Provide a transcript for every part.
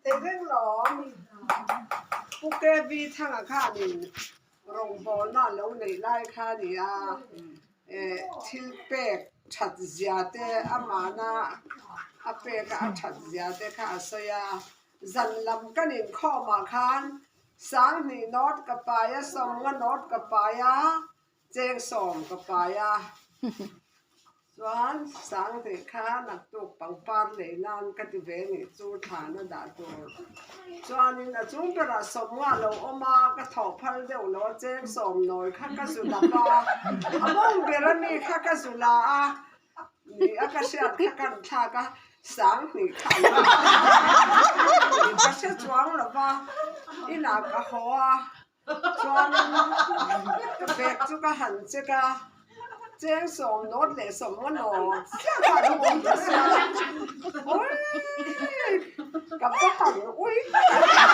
Thei reng lawm. Pu KV Thanga khanin rawngbawlna a lo neih lai kha a ni a, thil pek that zia te amahna a pek a a that zia te kha a sawi a. Zan lam kan inkhawmah khan Sanghnih nawt ka pai a, sawmnga nawt ka pai a, Chengsawm ka pai a, chuan Sanghnih kha naktuk pangpar lei nan ka ti ve nih chu thlan a dah tur. Chuanin a chung berah sawmnga lo awm a, ka thawh phal deuh lo a, chengsawm nawi kha ka zu dap a, a mawng ber ami kha ka zu la a, ni a ka hriat kha kan thlak a, Sanghnih kha a lo ka hre chuang lo va, inah ka haw a. Chuanin ka bag chu ka han check a, cheng sawm nawt leh sawm nga nawt chiah kha a lo awm ta sia. Awii! Ka va han ui tak a!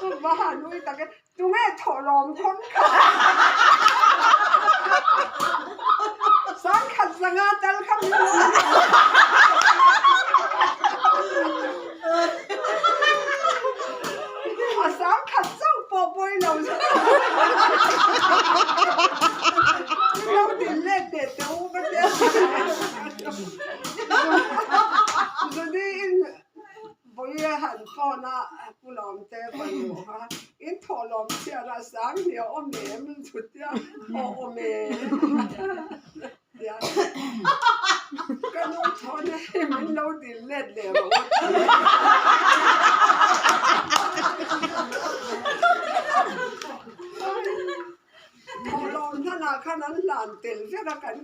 Ka va han ui tak e! Tunge thawhlawm khawn kha? Sangkhat zanga tal kha min lo A sangkhat chauh pawh pawi lo Min lo din let teh teh u ka tia. Zuni in Vawi a han phone a, Pu Lawmte fanu kha in thawh lawm chhiar a, sang hi a awm em chutia aw awm e tia ka nu thawn a hei min lo dil let leh rawh a ti. Thawh lawm hlanah khan an hlan tel vek a kan.